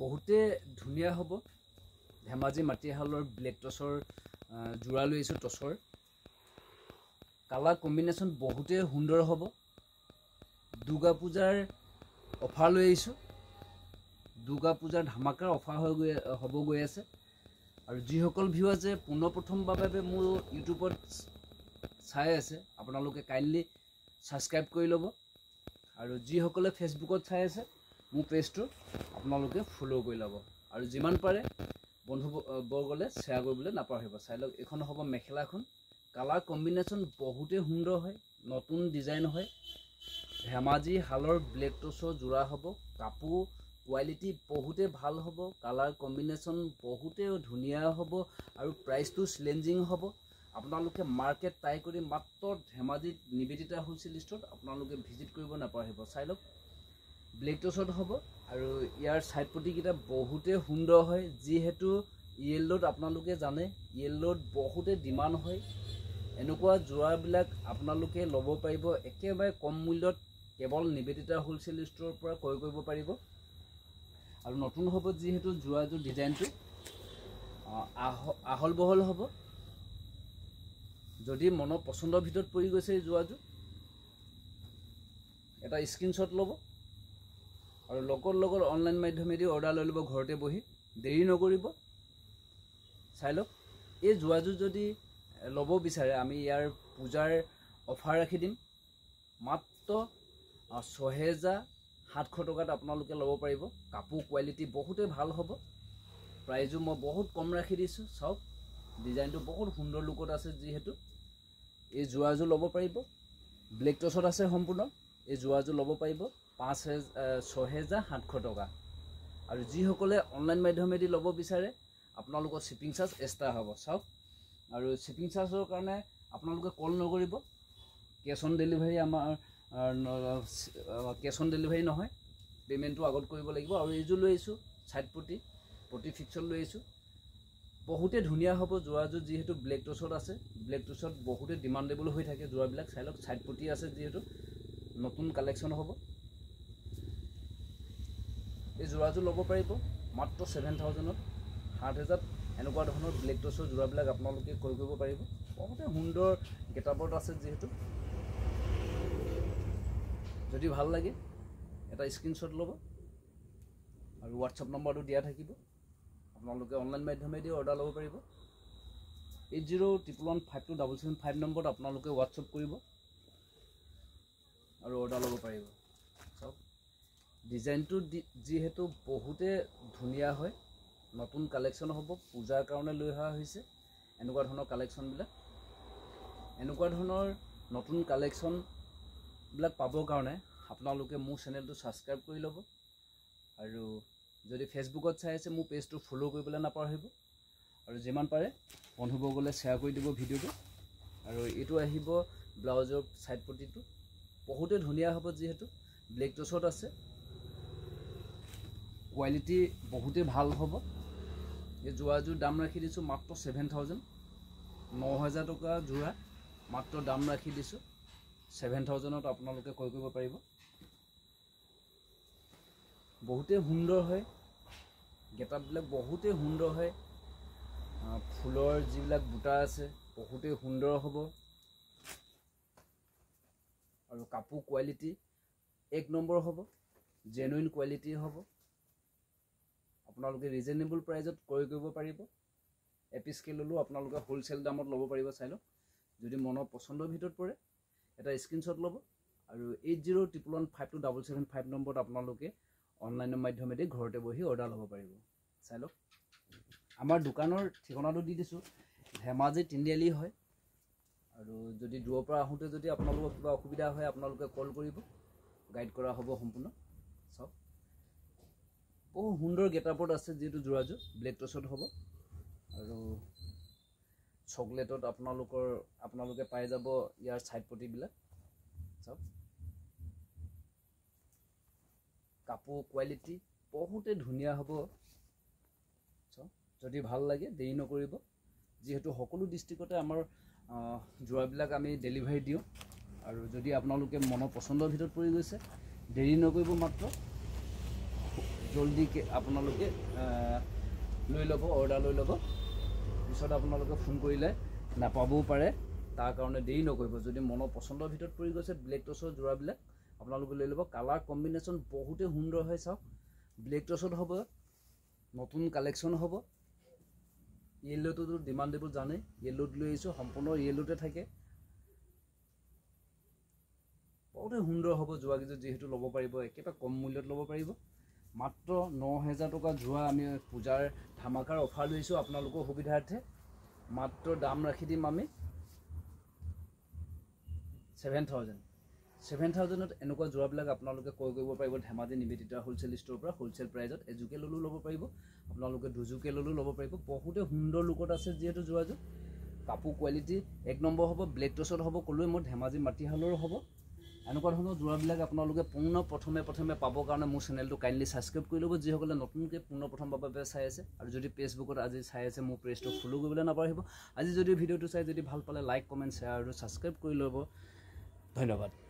বহুতে ধুনীয়া হ'ব। ধেমাজি মাটিশালৰ ব্লেক টচৰ যোৰা লৈ আহিছোঁ। টচৰ কালাৰ কম্বিনেশ্যন বহুতেই সুন্দৰ হ'ব। দুৰ্গা পূজাৰ অফাৰ লৈ আহিছোঁ। দুৰ্গা পূজাৰ ধামাকাৰ অফাৰ হৈ গৈ হ'ব গৈ আছে। আৰু যিসকল ভিউৱাৰ্ছে পোনপ্ৰথমবাৰ বাবে মোৰ ইউটিউবত চাই আছে, আপোনালোকে কাইণ্ডলি ছাবস্ক্ৰাইব কৰি ল'ব। আৰু যিসকলে ফেচবুকত চাই আছে, মোৰ পেজটো আপোনালোকে ফ'ল' কৰি ল'ব আৰু যিমান পাৰে বন্ধুবৰ্গলৈ শ্বেয়াৰ কৰিবলৈ নাপাহৰিব। চাই লওক, এইখন হ'ব মেখেলাখন। কালাৰ কম্বিনেশ্যন বহুতেই সুন্দৰ হয়, নতুন ডিজাইন হয়। ধেমাজি শালৰ ব্লেক টচৰ যোৰা হ'ব। কাপোৰ কোৱালিটি বহুতেই ভাল হ'ব, কালাৰ কম্বিনেশ্যন বহুতেই ধুনীয়া হ'ব আৰু প্ৰাইচটো চেলেঞ্জিং হ'ব। আপোনালোকে মাৰ্কেট ট্ৰাই কৰি মাত্ৰ ধেমাজিত নিবেদিতা হোলচেল ষ্ট'ৰত আপোনালোকে ভিজিট কৰিব নাপাহৰিব। চাই লওক, ব্লেক টচত হ'ব আৰু ইয়াৰ ছাইড পটিকেইটা বহুতেই সুন্দৰ হয়। যিহেতু য়েল্ল'ত আপোনালোকে জানে, য়েল্ল'ত বহুতেই ডিমাণ্ড হয়। এনেকুৱা যোৰাবিলাক আপোনালোকে ল'ব পাৰিব একেবাৰে কম মূল্যত, কেৱল নিবেদিতা হোলচেল ষ্ট'ৰৰ পৰা ক্ৰয় কৰিব পাৰিব। আৰু নতুন হ'ব যিহেতু যোৰাযোৰ ডিজাইনটো আহল বহল হ'ব। যদি মনৰ পচন্দৰ ভিতৰত পৰি গৈছে এই যোৰাযোৰ, এটা স্ক্ৰীনশ্বট ল'ব আৰু লগত লগত অনলাইন মাধ্যমেদি অৰ্ডাৰ লৈ ল'ব ঘৰতে বহি, দেৰি নকৰিব। চাই লওক, এই যোৰাযোৰ যদি ল'ব বিচাৰে, আমি ইয়াৰ পূজাৰ অফাৰ ৰাখি দিম। মাত্ৰ 6700 টকাত আপোনালোকে ল'ব পাৰিব। কাপোৰ কোৱালিটি বহুতেই ভাল হ'ব, প্ৰাইজো মই বহুত কম ৰাখি দিছোঁ। চাওক, ডিজাইনটো বহুত সুন্দৰ লুকত আছে যিহেতু। এই যোৰাযোৰ ল'ব পাৰিব, ব্লেক টচত আছে সম্পূৰ্ণ। এই যোৰাযোৰ ল'ব পাৰিব 6700 টকা। আৰু যিসকলে অনলাইন মাধ্যমেদি ল'ব বিচাৰে, আপোনালোকৰ শ্বিপিং চাৰ্জ এক্সট্ৰা হ'ব। চাওক, আৰু শ্বিপিং চাৰ্জৰ কাৰণে আপোনালোকে কল নকৰিব। কেছ অন ডেলিভাৰী আমাৰ কেছ অন ডেলিভাৰী নহয়, পে'মেণ্টটো আগত কৰিব লাগিব। আৰু এইযোৰ লৈ আহিছোঁ ছাইড পটি, পটি ফিক্সত লৈ আহিছোঁ। বহুতেই ধুনীয়া হ'ব যোৰাযোৰ, যিহেতু ব্লেক টচত আছে। ব্লেক টচত বহুতেই ডিমাণ্ডেবল হৈ থাকে যোৰাবিলাক। চাই লওক, ছাইড পটি আছে যিহেতু, নতুন কালেকশ্যন হ'ব। এই যোৰাযোৰ ল'ব পাৰিব মাত্ৰ 7000ত, 7000ত এনেকুৱা ধৰণৰ ব্লেক টচৰ যোৰাবিলাক আপোনালোকে ক্ৰয় কৰিব পাৰিব। বহুতেই সুন্দৰ গেটআপত আছে যিহেতু। যদি ভাল লাগে এটা স্ক্ৰীনশ্বট ল'ব আৰু হোৱাটছআপ নম্বৰটো দিয়া থাকিব, আপোনালোকে অনলাইন মাধ্যমেদি অৰ্ডাৰ ল'ব পাৰিব। 8011152775 নম্বৰত আপোনালোকে হোৱাটছআপ কৰিব আৰু অৰ্ডাৰ ল'ব পাৰিব। চাওক, ডিজাইনটো যিহেতু বহুতে ধুনীয়া হয়, নতুন কালেকশ্যন হ'ব, পূজাৰ কাৰণে লৈ অহা হৈছে এনেকুৱা ধৰণৰ কালেকশ্যনবিলাক। এনেকুৱা ধৰণৰ নতুন কালেকশ্যনবিলাক পাবৰ কাৰণে আপোনালোকে মোৰ চেনেলটো ছাবস্ক্ৰাইব কৰি ল'ব আৰু যদি ফেচবুকত চাই আছে, মোৰ পেজটো ফ'ল' কৰিবলৈ নাপাহৰিব আৰু যিমান পাৰে বন্ধুবৰ্গলৈ শ্বেয়াৰ কৰি দিব ভিডিঅ'টো। আৰু এইটো আহিব ব্লাউজৰ ছাইড পটিটো, বহুতেই ধুনীয়া হ'ব যিহেতু ব্লেক টচত আছে, কোৱালিটি বহুতেই ভাল হ'ব। এই যোৰাযোৰ দাম ৰাখি দিছোঁ মাত্ৰ 7000, 9000 টকা যোৰা মাত্ৰ দাম ৰাখি দিছোঁ। 7000ত আপোনালোকে ক্ৰয় কৰিব পাৰিব। বহুতেই সুন্দৰ হয় গেটআপবিলাক, বহুতেই সুন্দৰ হয়। ফুলৰ যিবিলাক বুটা আছে বহুতেই সুন্দৰ হ'ব আৰু কাপোৰ কোৱালিটি এক নম্বৰ হ'ব, জেনুইন কোৱালিটি হ'ব। আপোনালোকে ৰিজনেবল প্ৰাইজত ক্ৰয় কৰিব পাৰিব। এপিচকৈ ল'লেও আপোনালোকে হ'লচেল দামত ল'ব পাৰিব। চাই লওক, যদি মনৰ পচন্দৰ ভিতৰত পৰে এটা স্ক্ৰীনশ্বট ল'ব আৰু 8011152775 নম্বৰত আপোনালোকে অনলাইনৰ মাধ্যমেদি ঘৰতে বহি অৰ্ডাৰ ল'ব পাৰিব। চাই লওক, আমাৰ দোকানৰ ঠিকনাটো দি দিছোঁ, ধেমাজি তিনিআলি হয়। আৰু যদি দূৰৰ পৰা আহোঁতে যদি আপোনালোকৰ কিবা অসুবিধা হয়, আপোনালোকে কল কৰিব, গাইড কৰা হ'ব সম্পূৰ্ণ। চাওক, বহু সুন্দৰ গেটআপত আছে যিহেতু যোৰাযোৰ ব্লেক টচত হ'ব আৰু চকলেটত আপোনালোকে পাই যাব ইয়াৰ ছাইড পটিবিলাক। চাওক, কাপোৰ কোৱালিটি বহুতেই ধুনীয়া হ'ব। চাওক, যদি ভাল লাগে দেৰি নকৰিব, যিহেতু সকলো ডিষ্ট্ৰিক্টতে আমাৰ যোৰাবিলাক আমি ডেলিভাৰী দিওঁ। আৰু যদি আপোনালোকে মনৰ পচন্দৰ ভিতৰত পৰি গৈছে, দেৰি নকৰিব, মাত্ৰ জলদিকৈ আপোনালোকে লৈ ল'ব, অৰ্ডাৰ লৈ ল'ব। পিছত আপোনালোকে ফোন কৰিলে নাপাবও পাৰে, তাৰ কাৰণে দেৰি নকৰিব। যদি মনৰ পচন্দৰ ভিতৰত পৰি গৈছে ব্লেক টছৰ যোৰাবিলাক আপোনালোকে লৈ ল'ব। কালাৰ কম্বিনেশ্যন বহুতেই সুন্দৰ হয়, চাওক। ব্লেক টছত হ'ব, নতুন কালেকশ্যন হ'ব। য়েল্ল'টোতো ডিমাণ্ডেবল জানেই, য়েল্ল'ত লৈ আহিছোঁ, সম্পূৰ্ণ য়েল্ল'তে থাকে। বহুতেই সুন্দৰ হ'ব যোৰাকেইযোৰ, যিহেতু ল'ব পাৰিব একেবাৰে কম মূল্যত ল'ব পাৰিব। মাত্ৰ 9000 টকা যোৰা আমি পূজাৰ ধামাকাৰ অফাৰ লৈছোঁ আপোনালোকৰ সুবিধাৰ্থে। মাত্ৰ দাম ৰাখি দিম আমি 7000। 7000ত এনেকুৱা যোৰাবিলাক আপোনালোকে ক্ৰয় কৰিব পাৰিব ধেমাজি নিবেদিতা হ'লচেল ষ্ট'ৰৰ পৰা হ'লচেল প্ৰাইজত। এযোৰকে ল'লেও ল'ব পাৰিব আপোনালোকে, দুযোৰকে ল'লেও ল'ব পাৰিব। বহুতেই সুন্দৰ লুকত আছে যিহেতু যোৰাযোৰ। কাপোৰ কোৱালিটি 1 নম্বৰ হ'ব, ব্লেক টছত হ'ব, ক'লোৱে মই, ধেমাজি মাটিশালৰো হ'ব। এনেকুৱা ধৰণৰ যোৰাবিলাক আপোনালোকে পোন প্ৰথমে পাবৰ কাৰণে মোৰ চেনেলটো কাইণ্ডলি ছাবস্ক্ৰাইব কৰি ল'ব, যিসকলে নতুনকৈ পোন প্ৰথমবাৰৰ বাবে চাই আছে। আৰু যদি ফেচবুকত আজি চাই আছে মোৰ পেজটো ফ'ল' কৰিবলৈ নাপাহৰিব। আজি যদি ভিডিঅ'টো চাই যদি ভাল পালে লাইক, কমেণ্ট, শ্বেয়াৰ আৰু ছাবস্ক্ৰাইব কৰি ল'ব। ধন্যবাদ।